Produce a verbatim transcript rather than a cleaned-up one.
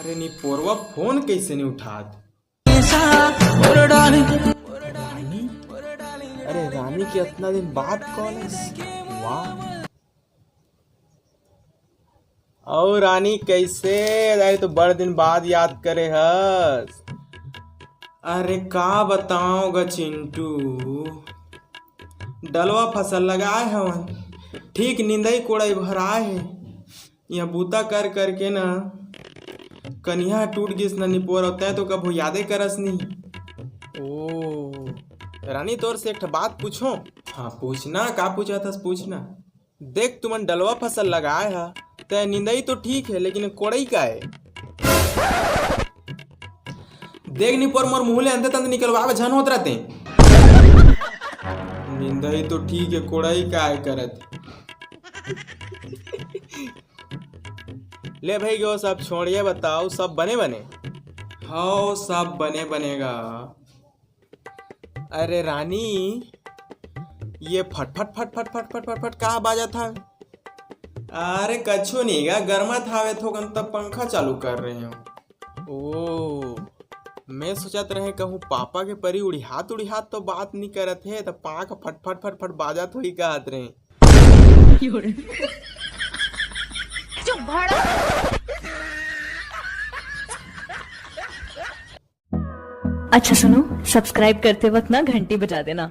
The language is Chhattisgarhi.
अरे निपोरवा फोन कैसे नहीं उठात? रानी? अरे रानी के इतना दिन बाद कॉल है। वाह। और रानी कैसे? अरे तो बड़ दिन बाद याद करे हस। अरे का बताओ ग चिंटू, डलवा फसल लगाए हवन, ठीक निंदई कोड़ई भराए हे। यहाँ बूता कर करके ना कनिहा टूट गिस ना निपोर, तैं तो कभू यादे करस नहीं। ओ रानी, तोर से एक ठा बात पूछो? हाँ पूछना, का पूछा थस पूछना। देख तुमन डलवा फसल लगाए हा, तै निंदई तो ठीक है लेकिन कोड़ई का है? देख निपोर, मोर मुंह ले अंते तंत निकलवावे झन होत रहते। निंदई तो ठीक है, कोड़ई का है करत? ले भाई गो, सब छोड़िए, बताओ सब बने बने? हव, सब बने बनेगा। अरे रानी, ये फट फट फट फट फट फट फट फट का बाजत हवे? अरे कछु नहीं गा, गरमत हावे थोकन, तब पंखा चालू कर रहे हो। ओ, मैं सोचत रहे कहूँ पापा के परी उड़िहात उड़िहात तो बात नहीं करत हे, तो पाँख फट फट फट फट बाजत होई कहत रहे। अच्छा सुनो, सब्सक्राइब करते वक्त ना घंटी बजा देना।